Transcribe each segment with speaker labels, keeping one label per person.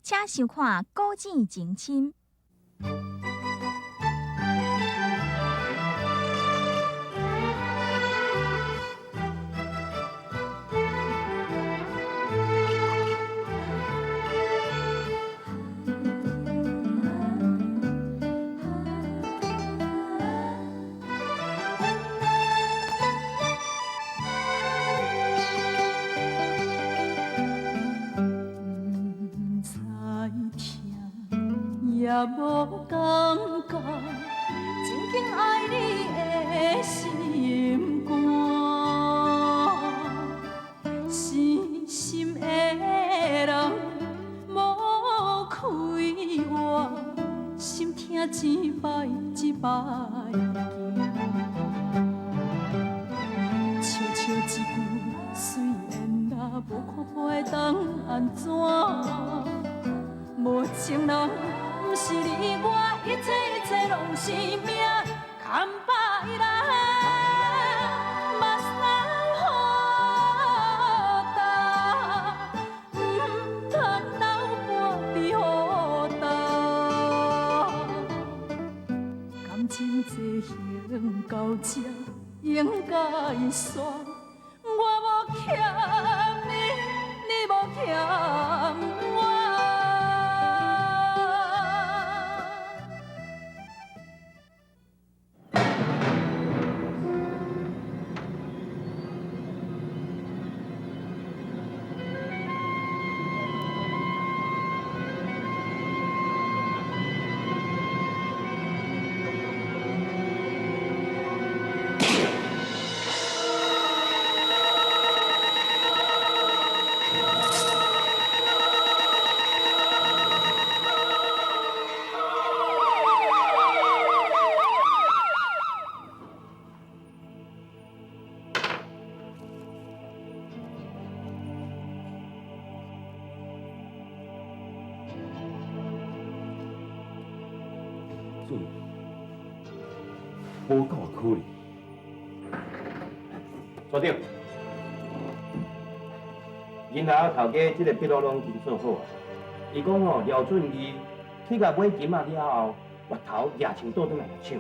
Speaker 1: 請收看《古井情深》。
Speaker 2: 也無感覺，真緊愛你的心肝，死心的人無開活，心疼一擺一擺行。悄悄一句虽然啦，無看破會當按怎？無情人。毋是你我，一切一切攏是命，牽把伊來，目屎雨干，毋通流半滴雨干。感情进行到这应该煞，我無欠你，你無欠我。
Speaker 3: 准，無夠可能。
Speaker 4: 所長，銀行頭家這個筆錄攏經做好啊。伊講吼，廖俊義去共買金仔了後，越頭舉槍倒轉來來搶。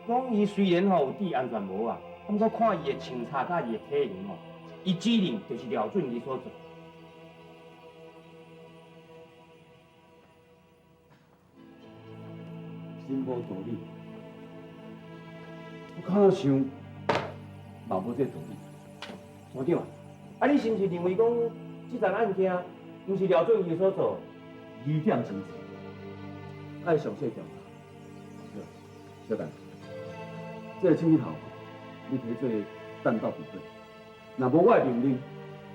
Speaker 4: 講伊雖然吼有戴安全帽啊，毋過看伊的穿插佮伊的體型吼，伊指認就是廖俊義所做。
Speaker 3: 真無道理，我較想嘛無這道理。
Speaker 4: 所長，啊，你是毋是認為講這樁案件毋是廖俊義所做？
Speaker 3: 疑點真濟，愛詳細調查。對，小陳，這個手頭你提做彈道比對，若無我的命令，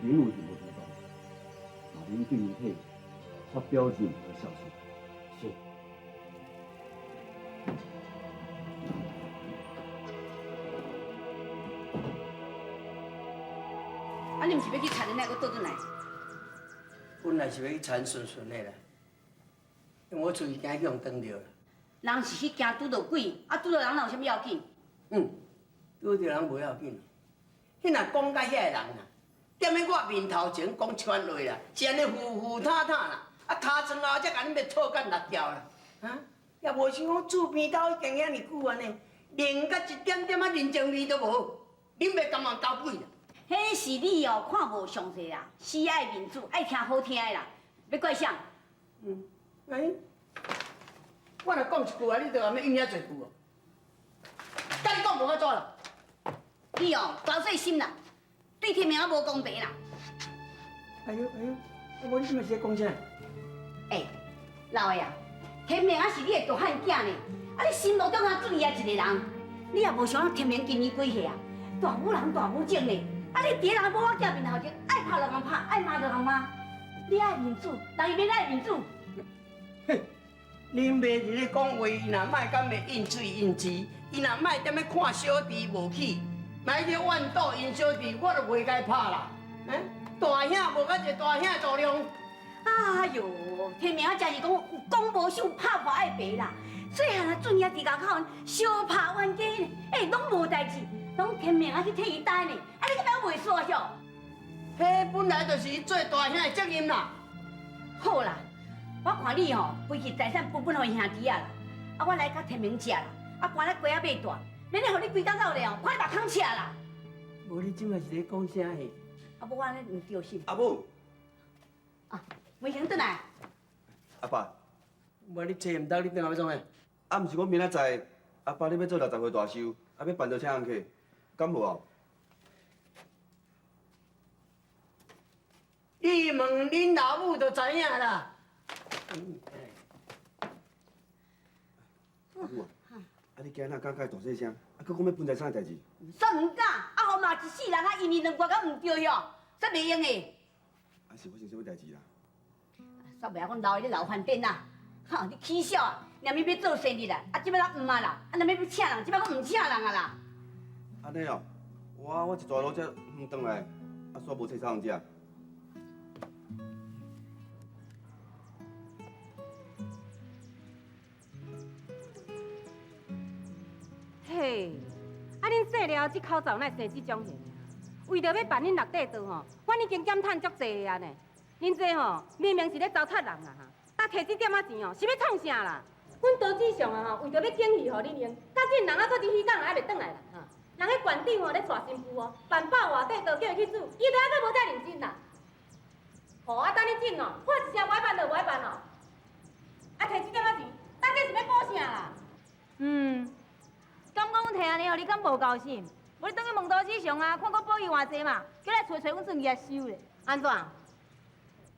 Speaker 3: 警務是無行動，嘛免對媒體發表任何消息。
Speaker 4: 是。
Speaker 5: 啊！你毋是欲去田的，哪會閣倒轉來？
Speaker 6: 本來是欲去田順順的啦，因為我出去驚去予人擋著啦。
Speaker 5: 人是去驚拄著鬼，啊拄著人哪有啥物要緊？
Speaker 6: 嗯，拄著人無要緊。彼若講甲遐個人啊，踮咧我面頭前講這款話啦，是按呢浮浮沓沓啦，啊尻川後才共恁欲錯甲搦掉啦，啊，也無想講厝邊兜已經遐爾久按呢，連甲一點點仔人情味都無，恁欲甘願鬥鬼啦？
Speaker 5: 彼是你哦，看無詳細啦，死愛面子，愛聽好聽的啦，欲怪誰？
Speaker 6: 嗯，欸，我若講一句話，你就按呢應遐濟句哦。佮你講無法度啦。
Speaker 5: 你哦，大細心啦，對天明仔無公平啦。
Speaker 6: 哎喲哎喲，啊無你這馬是咧講啥？
Speaker 5: 欸，老的啊，天明仔是你的大漢囝呢，啊你心目中啊只伊仔一個人，你也無想天明今年幾歲啊？大母人大母種呢，啊你佇人某仔囝面頭前愛拍就共拍，愛罵就共罵，你愛面子，人伊免愛面子。
Speaker 6: 哼，恁媽佇咧講話，伊若莫敢會應喙應舌，伊若莫踮咧看小弟無起，莫去怨妒𪜶小弟，我就袂共伊拍啦。欸，大兄無甲一個大兄的度量。
Speaker 5: 哎喲，天明仔真是講有講無守，拍破愛白啦。細漢啊，俊爺佇外口相拍冤家呢，欸，攏無代誌，攏天明仔去替伊擔呢。啊，你閣敢袂煞曉？
Speaker 6: 彼本來就是伊做大兄的責任啦。
Speaker 5: 好啦，我看你吼，规气财产分分予伊兄弟仔啦，啊，我來佮天明食啦，啊，寒咧雞仔馬大，免咧予你規工走咧哦，看你目空赤啦。
Speaker 6: 無你這擺是咧講啥戲？
Speaker 5: 啊，無按呢毋對心。
Speaker 7: 阿母。
Speaker 5: 啊，維興轉來。
Speaker 7: 阿爸。
Speaker 6: 無你揣毋到，你轉來欲創啥？
Speaker 7: 啊，毋是講明仔載，阿爸你欲做60歲大壽，啊，欲辦桌請人客，敢無啊？
Speaker 6: 你問恁老母就知影啦。
Speaker 7: 阿母啊，啊你今日哪敢佮伊大细聲？啊，閣講欲分財產的代誌？
Speaker 5: 煞毋敢，啊，予嘛一世人啊，一年兩月敢毋對喲，煞袂用的。
Speaker 7: 啊是發生啥物代誌啦？
Speaker 5: 煞袂曉講老的咧老翻顛啦，哈！你起痟啊，連咪欲做生意啦，啊，這擺攏毋啊啦，啊，若欲欲請人，這擺閣毋請人啊啦。
Speaker 7: 按呢哦，我一大路遮遠轉來，啊，煞無揣啥人食。
Speaker 8: 嘿，啊！恁细了这口罩哪会生这种形啊？為著欲辦恁六塊桌吼，阮已經減趁足濟啊呢。恁這吼明明是咧糟蹋人啊！哈，啊，提這點仔錢哦，是欲創啥啦？阮刀子上啊吼，為著欲景氣予恁用，甲這人啊，閣佇漁港也猶未轉來啦哈。人彼館長吼咧帶新婦哦，辦百外塊桌叫伊去煮，伊都猶閣無遮認真啦。吼，啊，等恁進哦，喊一聲無愛辦就無愛辦哦。啊，提這點仔錢，咱這是欲補啥啦？
Speaker 1: 嗯。敢講阮提按呢，予你敢無高興？無你轉去問刀子上啊，看閣補伊偌濟嘛，叫來揣揣阮孫兒來收咧。
Speaker 8: 按怎？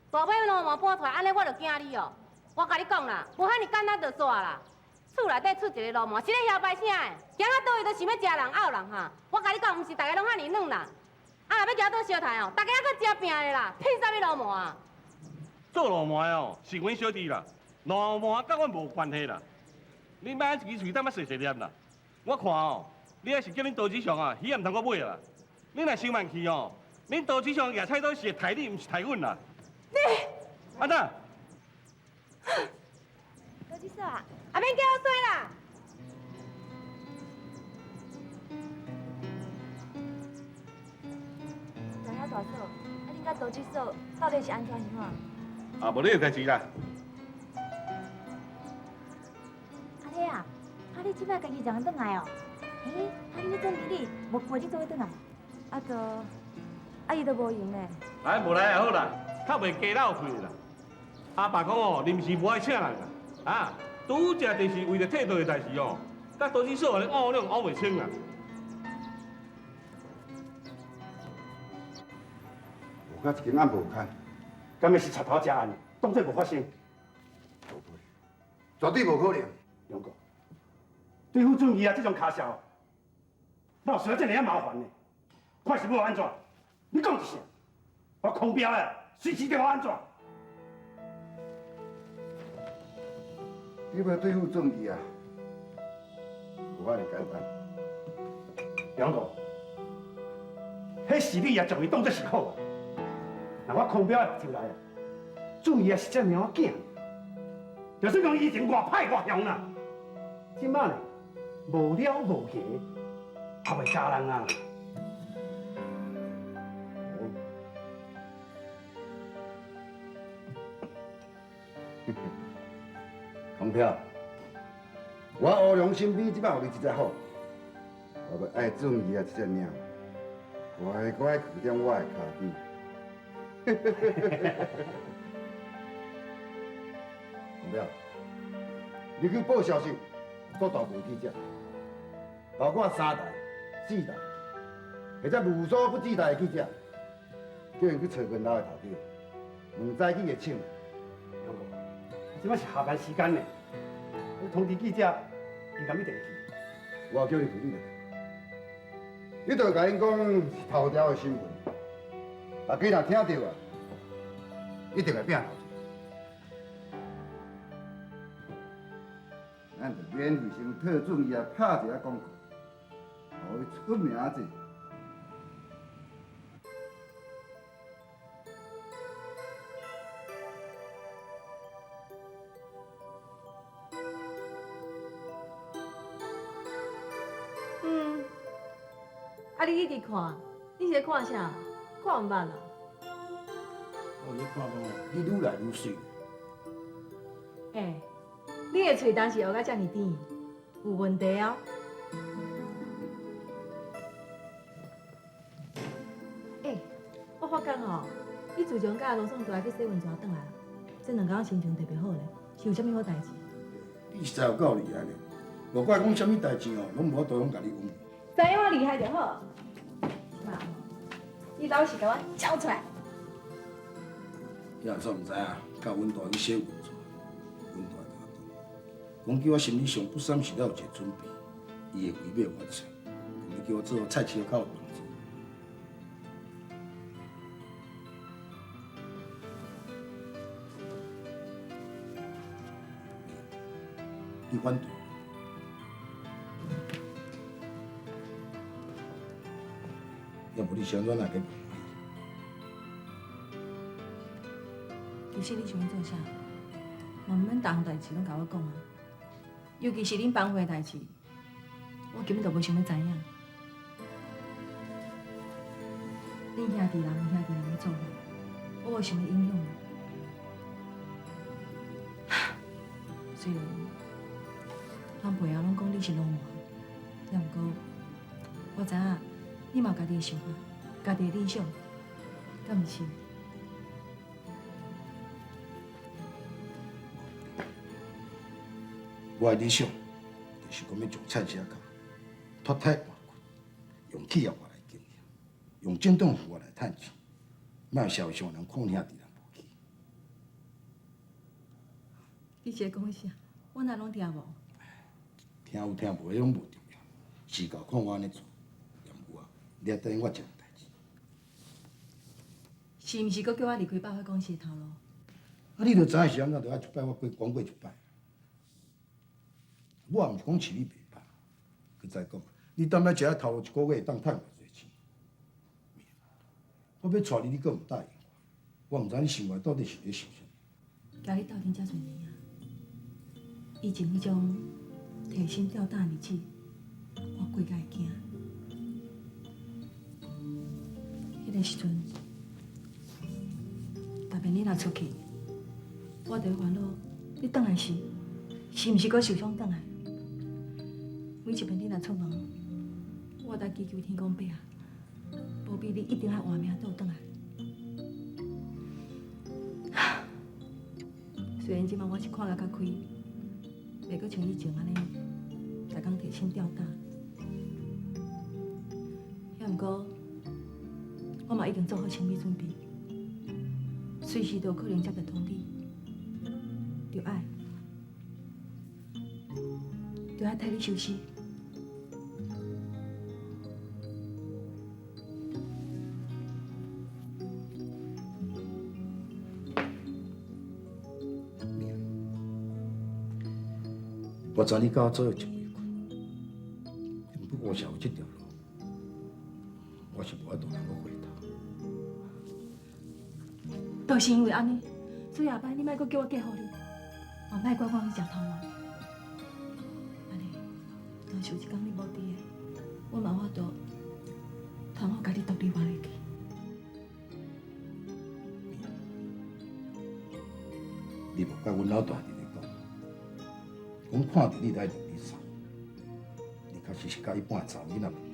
Speaker 8: 大尾鱸鰻搬出來，按呢我就驚你哦。我共你講啦，無遐爾簡單就煞啦。厝內底出一個鱸鰻，是咧囂掰啥的？行到佗位都想欲食人漚人哈。我共你講，毋是逐个攏遐爾軟啦。啊，若欲行倒相刣哦，逐家猶閣食拚的啦，騙啥物鱸鰻啊？
Speaker 9: 做鱸鰻的哦，是阮小弟啦，鱸鰻佮阮無關係啦。你莫一支喙硲仔細細念啦。我看哦，你還是叫恁刀子上啊，魚也毋通閣買啦。你若傷慢去哦，恁刀子上舉菜刀是會刣你，毋是刣阮啦。
Speaker 8: 你
Speaker 9: 按怎？
Speaker 1: 刀子嫂啊，
Speaker 8: 啊免叫我衰啦。
Speaker 1: 大兄大嫂，啊恁佮刀子嫂到底是按怎样啊？
Speaker 9: 啊，無你的代誌啦。
Speaker 1: 阿麗啊，啊你這擺家己一人轉來哦？欸，啊恁總經理無陪你做伙轉來？
Speaker 2: 啊，都，啊伊都無閒呢。
Speaker 9: 哎，無來也好啦，較袂加浪費啦。阿爸講哦，臨時無愛請人啦，啊，拄則就是為著退桌的代誌哦，佮刀子嫂咧拗兩拗袂清啦。
Speaker 10: 無佮一間案無開，
Speaker 4: 敢會是賊頭食案，當作無發生？
Speaker 10: 絕對無可能。
Speaker 4: 梁哥，對付俊義啊這種跤數，哪有需要這爾仔麻煩呢？看是欲按怎？你講一聲，我狂飆啊，隨時就按怎？
Speaker 10: 你欲對付俊義啊，無遐爾簡單。
Speaker 4: 梁哥，彼是你也將伊當作是好。若我狂飆的目睭內啊，俊義也是這爾仔囝，就算講以前偌歹偌凶啦，這擺呢無了無牙，也袂咬人啊。
Speaker 10: 黄飘，我烏龍身邊這擺予你這只好，我欲愛俊義啊這隻貓，乖乖囥踮我的跤邊。黃彪，你去報消息，做大部記者，包括三台、四台，或者無所不知台的記者，叫𪜶去揣阮老的頭家，問早起的廠。
Speaker 4: 梁哥，這擺是下班時間呢，你通知記者，𪜶敢一定會去。
Speaker 10: 我叫你去，你就去，你就共𪜶講是頭條的新聞，大家若聽著啊，一定會拚頭。咱就免費先替俊義啊拍一下廣告，予伊出名者。
Speaker 2: 嗯，啊你一直看，你是咧看啥？看毋捌啊？
Speaker 11: 我咧看講，你愈來愈媠，
Speaker 8: 欸，你的喙当時學甲遮爾甜，有問題哦。欸，我發覺吼，你自從佮羅宋大去洗溫泉轉來，這兩工心情特別好咧，是有啥物好代誌？
Speaker 10: 你實在有夠厲害咧，無怪講啥物代誌哦，攏無法度攏共你講。
Speaker 8: 知影我厲害就好。媽，你老實共我交出來。
Speaker 10: 你若煞毋知影，佮阮大去洗溫泉，阮大共我講，講叫我心理上不三時了有一個準備，伊會規尾我找，講欲叫我做菜市仔較有幫助。你反對？要無你是按怎來個？
Speaker 8: 其實你想欲做啥，嘛毋免逐項代誌攏共我講啊。尤其是恁幫會的代誌，我根本就無想欲知影。恁兄弟人有兄弟人的做法，我無想欲影響你。雖然人背後攏講你是流氓，也毋過我知影你嘛有家己的想法，家己的理想，敢毋是？
Speaker 10: 我的理想就是講欲將菜市仔口脫胎換骨，用企業化來經營，用正當方法來趁錢，莫社會上人看兄弟人無起。
Speaker 8: 你是咧講啥？我哪攏聽無？
Speaker 10: 聽有聽無，彼攏無重要。事到看我按呢做，也毋過啊，你愛答應我一項代誌。
Speaker 8: 是毋是閣叫我離開百貨公司的頭路？
Speaker 10: 啊，你著知影是按怎，著愛一擺我過講過一擺。我也毋是講飼你袂飽，閣再講，你踮遐食遐頭路一个月會當趁偌濟錢？我欲帶你，你閣毋答應我，我毋知你心內到底是咧想啥。
Speaker 8: 佮你鬥陣遮濟年啊，以前彼種提心吊膽的日子，我過甲會驚。彼个時陣，特別你若出去，我就會煩惱你轉來時，是毋是閣受傷轉來？每一遍你若出門，我都祈求天公伯啊，保庇你一定愛活命倒轉來。雖然這擺我是看甲較開，袂閣像以前按呢，逐工提心吊膽。也毋過，我嘛已經做好心理準備，隨時都有可能接到通知，就愛替你收屍。
Speaker 10: 我知你佮我做伙真委屈，不過社會這條路，我是無法度通閣回頭。
Speaker 8: 就是因為按呢，所以後擺你莫閣叫我嫁予你，嘛莫管我去食頭路。按呢，若是有一工你無佇的，我嘛有法度通好家己獨立活落去。
Speaker 10: 你無怪阮老大佇咧講，講看著你來認你嫂，你確實是佮一般的查某囡仔無仝款。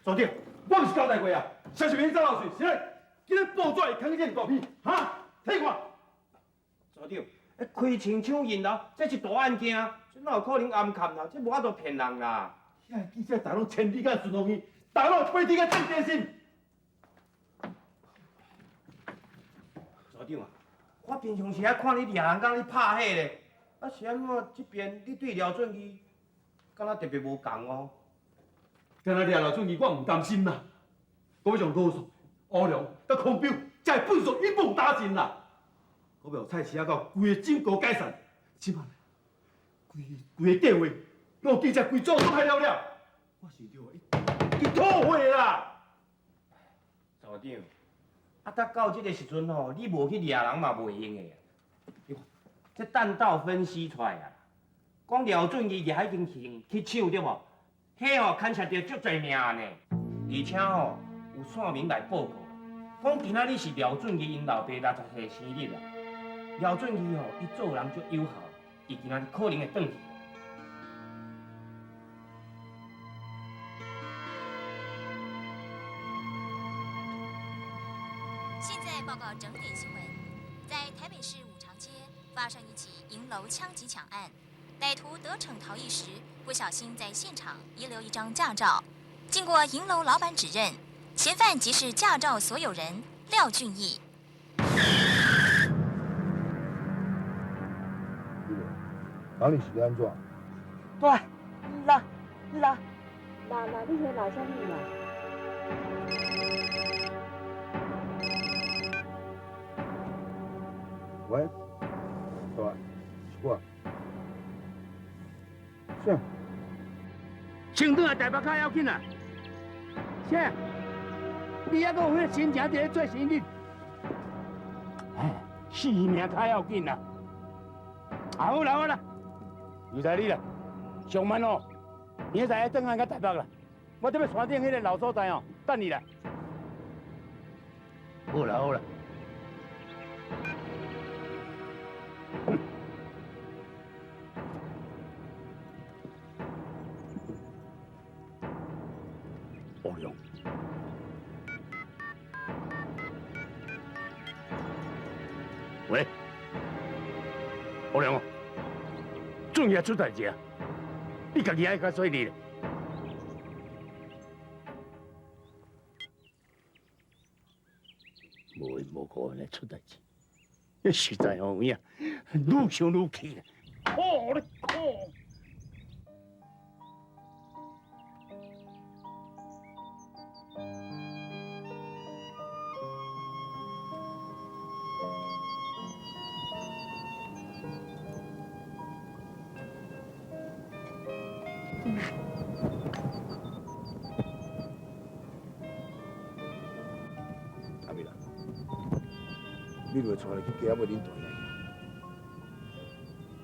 Speaker 3: 所長，我毋是交代過啊，啥是免走漏喙，是咧，今日報紙會囥這麼大篇，哈？睇看。
Speaker 4: 所長，開槍搶銀樓，這是大案件，這哪有可能暗崁啦？這無法度騙人啦。
Speaker 3: 遐記者逐攏千里眼順風耳，逐攏飛天甲正電信。
Speaker 4: 所長啊，我平常時愛看你掠人敢咧拍火咧，啊是按怎這邊你對廖俊義敢若特別無仝哦？
Speaker 3: 敢若掠廖俊義，我毋甘心啦！閣欲將羅素、烏龍、佮空標，才會本數一網打盡啦！閣欲予菜市仔狗規个整個解散，這擺規規个計劃我记者规组都害了了，我想着伊吐血啦。
Speaker 4: 组长，啊，达到这个时阵吼，你无去掠人嘛袂用的啊。你看，这弹道分析出来啊，讲廖俊义举彼根枪去抢对无？彼吼牵涉著足济命案呢，而且吼有线民来报告，讲今仔日是廖俊义𪜶老爸60岁生日啦。廖俊义吼，伊做人足友好，伊今仔日可能会转去。
Speaker 1: 现在报告整点新闻，在台北市五常街发生一起银楼枪击抢案，歹徒得逞逃逸时，不小心在现场遗留一张驾照。经过银楼老板指认，嫌犯即是驾照所有人廖俊义。
Speaker 10: 哪里是安怎？
Speaker 6: 对，啦啦
Speaker 8: 啦啦，你彼闹啥物啦？
Speaker 10: 喂，大，是我。啥？
Speaker 6: 先转来台北较要紧啊！啥？你犹阁有彼个心情伫咧做生意？哎，性命较要紧啊！好啦好啦，由在你啦，上慢哦，明仔载转来到台北啦，我踮咧山顶彼个老所在哦，等你啦。好啦好啦。欧阳，喂，欧阳，终于出代志啊！你家己爱较细腻咧。无缘无故来出代志，你实在吼有影，愈想愈气啦，苦咧苦。
Speaker 10: 阿美啦，你就带你去街仔尾恁大兄去，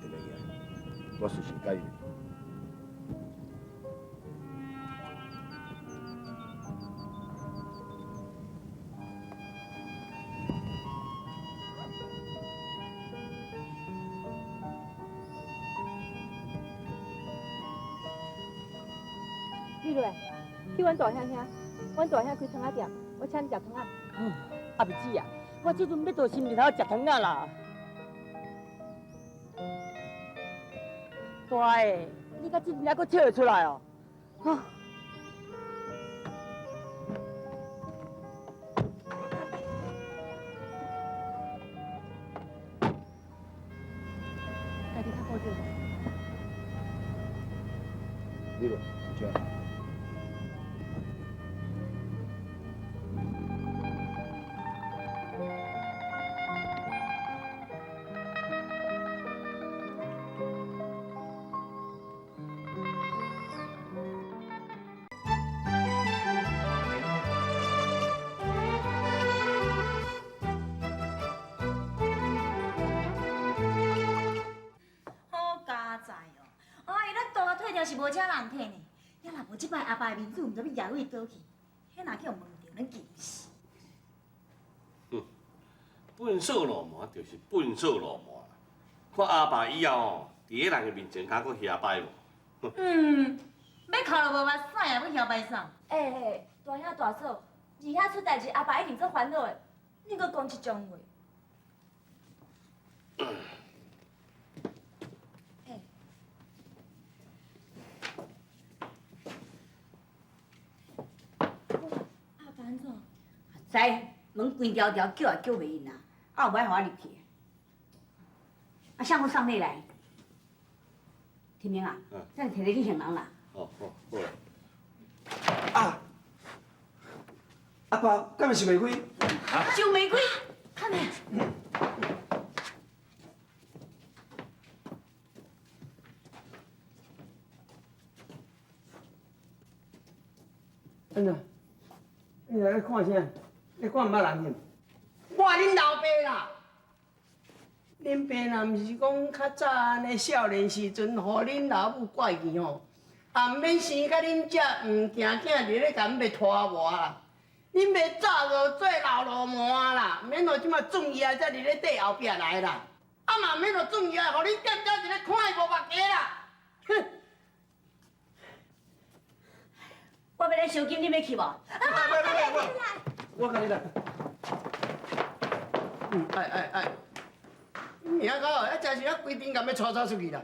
Speaker 10: 会免惊，我随时介入。
Speaker 8: 丽蕊，去阮大兄遐，阮大兄开汤仔店，我请你食汤仔。
Speaker 6: 阿妹姊啊，我这阵欲到新面头食汤仔啦。大个，你到这阵还阁笑会出来哦？啊！
Speaker 8: 家己较顾着。
Speaker 10: 丽蕊，就这。
Speaker 1: 是無請人客呢，也若無這擺阿爸的面子，毋知欲攑位佗去，彼若去予問著，咱氣死。
Speaker 9: 哼，笨手老麻就是笨手老麻，看阿爸以後哦，佇彼人的面前敢閣遐擺無？
Speaker 1: 嗯，欲哭就無目屎啊，欲遐擺啥？
Speaker 2: 欸，大兄大嫂，二兄出代誌，阿爸一定足煩惱的，你閣講這種話。欸，阿爸按怎？
Speaker 5: 知，门关牢牢，叫也叫袂应啊，啊，有爱予我入去。啊，啥人送你来？天明啊，等下提你去還人啦。
Speaker 9: 哦，好，好啦。
Speaker 7: 啊！阿爸，敢會想袂開？
Speaker 5: 想袂開？
Speaker 1: 看沒？
Speaker 6: 安怎？你来看啥？你看毋捌人我恁老爸啦。恁爸若毋是讲较早按呢少年时阵，予恁老母怪去吼，也毋免生到恁遮毋惊囝伫咧共阮欲拖磨啦。恁爸早就做老路麻啦，毋免予这马俊义才伫咧缀后壁来啦。啊嘛毋免予俊义，予恁踮遮伫咧看伊无目家啦。哼！
Speaker 5: 我欲来收金，你欲去无？
Speaker 3: 我共你来。
Speaker 6: 哎哎哎，你遐搞，啊，真是啊，规阵共欲带走出去啦。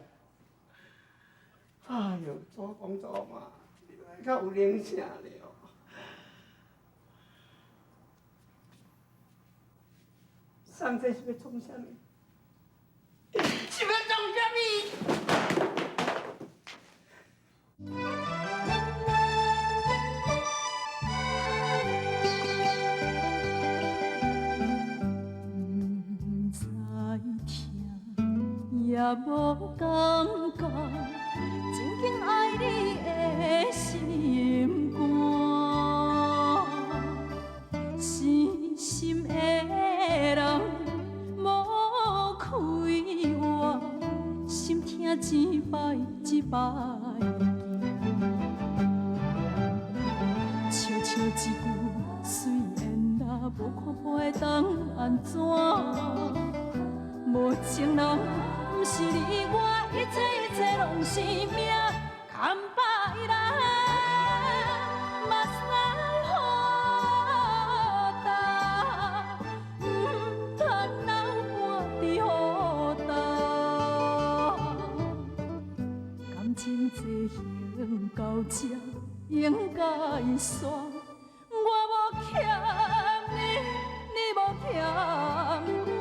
Speaker 6: 哎哟，祖公祖妈，你较有灵性了。送这是欲创啥物？是欲创啥物？
Speaker 2: 毋知疼，也无感觉，真紧爱你的心肝，死心的人无开活，心疼一摆一摆记，笑笑一句虽然啦，无看破会当按怎？无情人，毋是你我，一切一切拢是命，牵把伊来，目屎雨干，毋通流汗伫雨干。感情进行到这应该煞，我无欠你，你无欠